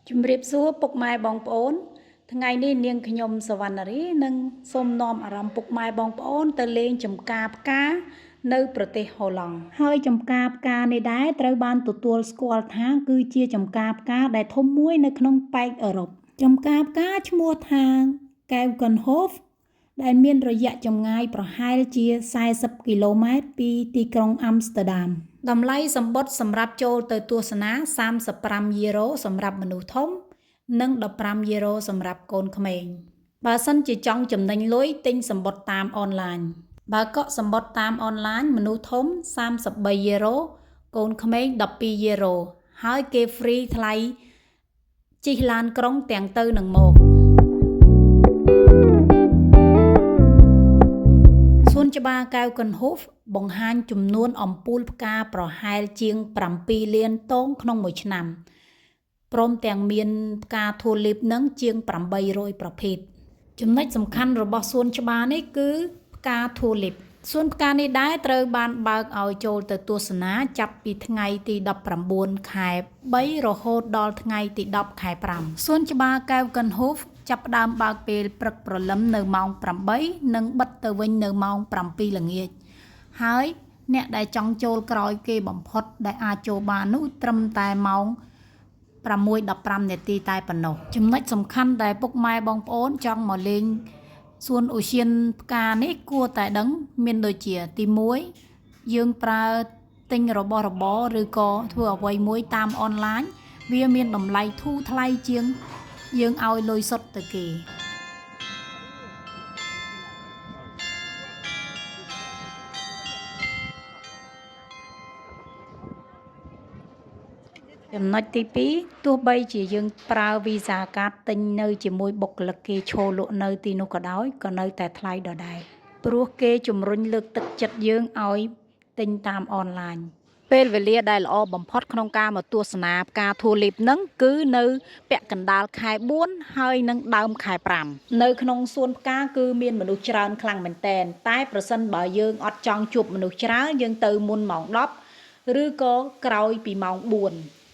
ជំរាបសួរពុកម៉ែបងប្អូន ថ្ងៃនេះនាងខ្ញុំសវណ្ណារីនឹងសូមនាំអារម្មណ៍ពុកម៉ែបងប្អូនទៅលេងចំការផ្កានៅប្រទេសហូឡង់ហើយចំការផ្កានេះដែរត្រូវបានទទួលស្គាល់ថាគឺជាចំការផ្កាដែលធំមួយនៅក្នុងប៉ែកអឺរ៉ុបចំការផ្កាឈ្មោះថាកែវកិនហូហ្វដែលមានរយៈចម្ងាយប្រហែលជា40គីឡូម៉ែត្រពីទីក្រុងអាំស្ទែដាមតម្លៃសម្បត្តិសម្រាប់ចូលទៅទស្សនា35យេរ៉ូសម្រាប់មនុស្សធំ និង15យេរ៉ូសម្រាប់កូនក្មេងបើសិនជាចង់ចំណេញលុយទិញសម្បត្តិតាមអនឡាញបើកក់សម្បត្តិតាមអនឡាញមនុស្សធំ33យេរ៉ូកូនក្មេង12យេរ៉ូហើយគេ free ថ្លៃជិះឡានក្រុងទាំងទៅនឹងមកសួនច្បារកែវកិនហូហ្វបង្ហាញចំនួនអំពូលផ្កាប្រហែលជាង7លានតោនក្នុងមួយឆ្នាំព្រមទាំងមានផ្កាធូលីបនឹងជាង800ប្រភេទចំណុចសំខាន់របស់សួនច្បារនេះគឺផ្កាធូលីបសួនផ្កានេះដែរត្រូវបានបើកឲ្យចូលទៅទស្សនាចាប់ពីថ្ងៃទី19ខែ3រហូតដល់ថ្ងៃទី10ខែ5សួនច្បារកែវកិនហូហ្វចាប់ផ្ដើមបើកពេលព្រឹកព្រលឹមនៅម៉ោង8និងបិទទៅវិញនៅម៉ោង7ល្ងាចហើយអ្នកដែលចង់ចូលក្រោយគេបំផុតដែលអាចចូលបាននោះត្រឹមតែម៉ោង6:15នាទីតែប៉ុណ្ណោះចំណុចសំខាន់ដែលពុកម៉ែបងប្អូនចង់មកលេងសួនឧទ្យានផ្កានេះគួរតែដឹងមានដូចជាទី1យើងប្រើទិញរបស់របរឬក៏ធ្វើអ្វីមួយតាមអនឡាញវាមានតម្លៃធូរថ្លៃជាងយើងឲ្យលុយសុទ្ធទៅគេចំណុចទី2ទោះបីជាយើងប្រើ Visa Card ទិញនៅជាមួយបុគ្គលិកគេឈរលក់នៅទីនោះក៏ដោយក៏នៅតែថ្លៃដដែលព្រោះគេជំរុញលើកទឹកចិត្តយើងឲ្យទិញតាមអនឡាញពេលវេលាដែលល្អបំផុតក្នុងការមកទស្សនាផ្កាធូលីបនឹងគឺនៅពាក់កណ្ដាលខែ4ហើយនិងដើមខែ5នៅក្នុងសួនផ្កាគឺមានមនុស្សច្រើនខ្លាំងមែនតែនតែប្រសិនបើយើងអត់ចង់ជួបមនុស្សច្រើនយើងទៅមុនម៉ោង10ឬក៏ក្រោយពីម៉ោង4